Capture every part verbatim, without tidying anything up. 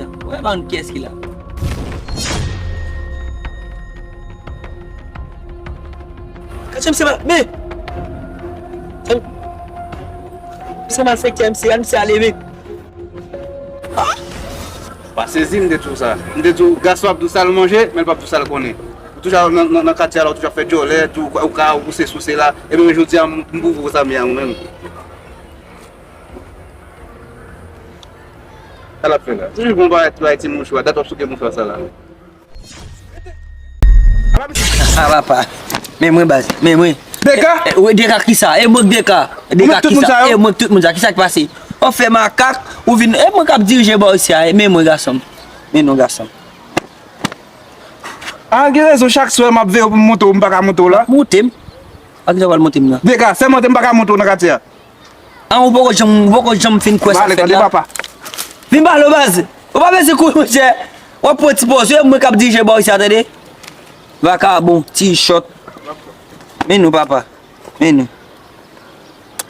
Wè pa konn kiyès ki la. Katya, misye mal, men! Misye malfektè, misye, misye ale, men! Ah! Pa sezi, m te di w sa. M te di w, gason ap di w sa l manje, men l p ap di w sa l konnen. Ou toujou nan, nan, nan katye a la, ou toujou ap fè djòlè, di w ou ka, ou se sou se la. Epi jodi a, m, m pwouve w sa m ye a, ou menm. Sa l ap fè la? Toujou gon bagay, bagay ti mouchwa, dat w ap souke mouchwa sa la. A papa. Men mwen baz, men mwen. Deka? E, e, wi, deka kisa? E mwen deka. Deka kisa? E mwen tout moun sa, kisa k pase? Ou fè makak, ou vin, e mwen k ap dirije bò isi a, e men mwen gason m. Men non gason m. A, gen rezon, chak swè m ap veye w pou m monte w, m pa ka monte w la. Monte m? A kisa w pral monte m nan? Deka, sèmante m pa ka monte w nan katye a. An, ou poko janm, ou poko janm fin kwè sa fèt la. Vin pale w baz. Ou pa bezwen kouri, monchè. W ap pran ti pòz, se mwen k ap dirije bò isi a, tande. Vakabon, ti chòt. Men nou, papa. Men nou.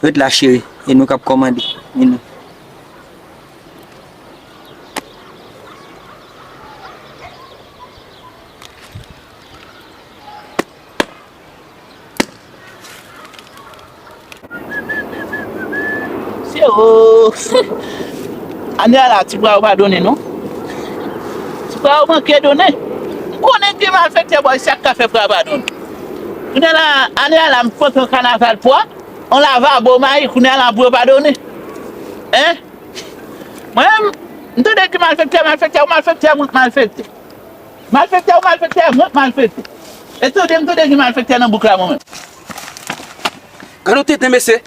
Ret la, cheri. E nou k ap kòmande. Men nou. Se o. Ane a la, ti bra yo pa donnen, non. Ti bra yo manke donnen. M konnen gen malfektè bò isi a k ka fè bra pa donnen. Kounye a la, ane a la, m kontan kanaval pwa. On lavabo mayi, kounye a la, bra yo pa donnen. Hein? Mwen menm, m tande gen malfektè, malfektè, ou malfektè, mwen k malfektè. Malfektè ou malfektè, mwen k malfektè. E tande m tande gen malfektè nan bouk la mwen menm. Gade yon tenten mesye.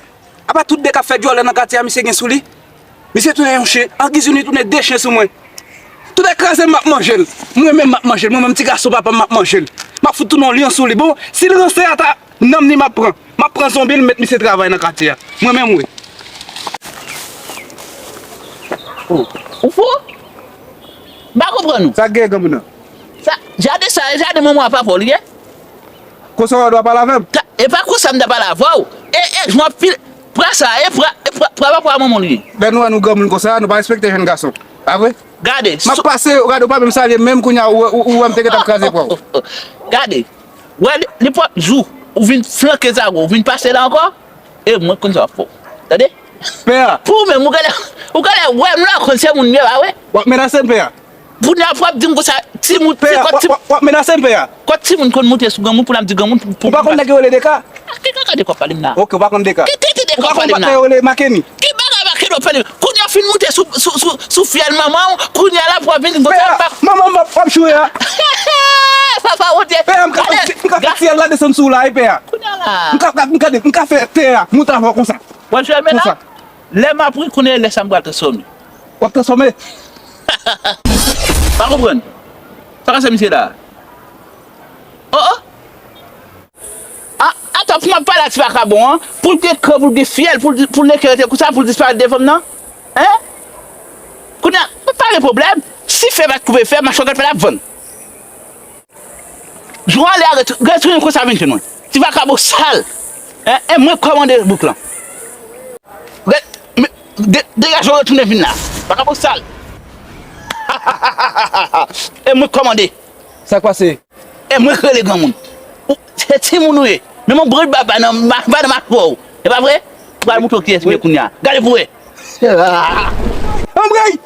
Apa tout de k ap fè djòlè nan katye a misye gen sou li. Misye tounen yon chen. Angiz youn li tounen de chen sou mwen. Tout de kraze m m ap manje l. Mwen menm m ap manje l. Mwen menm ti gason papa m m ap manje l. M ap fout tounen yon lyon sou li. Bon, si l ranse ata, nanm li m ap pran. M ap pran zonbi l, m met misye travay nan katye a. Mwen menm wi. Oh, ou fou? M pa konprann ou. Sa k gen granmoun nan? Sa, jaden sa, e jaden manman w a papa w li ye? Konsa w a dwa pale avè m? Ka, e pa konsa m ta pale avè w. E, e, jan w ap fil, pra sa, e pra, e pra, pra papa w a manman w li ye. Lè nou wè nou granmoun konsa, nou pa respekte jèn gason. Pa vre? Gade. M ap pase, gade, ou pa menm salye m, menm kounye a, ou, ou, ou wè m te gentan kraze pran w. Gade. Wè, li, li pwòp jou, ou vin flanke zago, ou vin pase la ankò? E mwen konn sa w ap fè w. Tande? Pè a. Pou ou menm, ou genlè, ou genlè wè m la konn se moun m ye, pa vre? W ap menase m, pè a. Kounye a, w ap di m konsa, timoun, ti kòt timoun. W ap menase m, pè a. Kòt timoun konn moute sou granmoun pou l ap di granmoun pou, pou. Ou pa konn nèg yo rele Deka? Ki kaka de kòb pale m la? Ok, ou pa konn Deka. Ki, ki, ki de kòb pale m la? Ou pa konn patnè yo rele Makeni? Ki bagay Makeni w ap pale? Kounye a w fin moute sou, sou, sou, sou fyèl manman w, kounye a la pou w ap vin konsa. Pè a, manman m w ap, w ap joure a. Papa Bondye. Pè a, m ka fè, m ka fè fyèl la desann sou w la, wi, pè a. Kounye a la. M ka, m ka, m ka, m ka fè tè a monte avè w konsa. W ap jwe men la? Konsa. Lè m ap ri, kounye a lè sa m pral transfòme. W ap transfòme? Pa konprann. Sa k pase misye la? Oh, oh. A, atann, pou m ap pale a ti vakabon an, pou l gen kran, pou l gen fyèl, pou l, pou l leke rete konsa, pou l disparèt devan m nan? Hein? Kounye a, pa gen pwoblèm. Si fè pa t koupe fè, machògèt pa t ap vann. Jou ale a, ret-, retounen konsa vin jwenn mwen. Ti vakabon sal. Hein? E mwen k kòmande bouk lan. Ret-, me-, de-, degaje w retounen vin la. Vakabon sal. E mwen k kòmande. Sa k pase? E mwen k rele granmoun. Ou, se timoun ou ye. Menm yon bri baba nan, pa nan machwè w. E pa vre? M pral montre w kiyès m ye kounye a. Gade pou wè. Anmwey!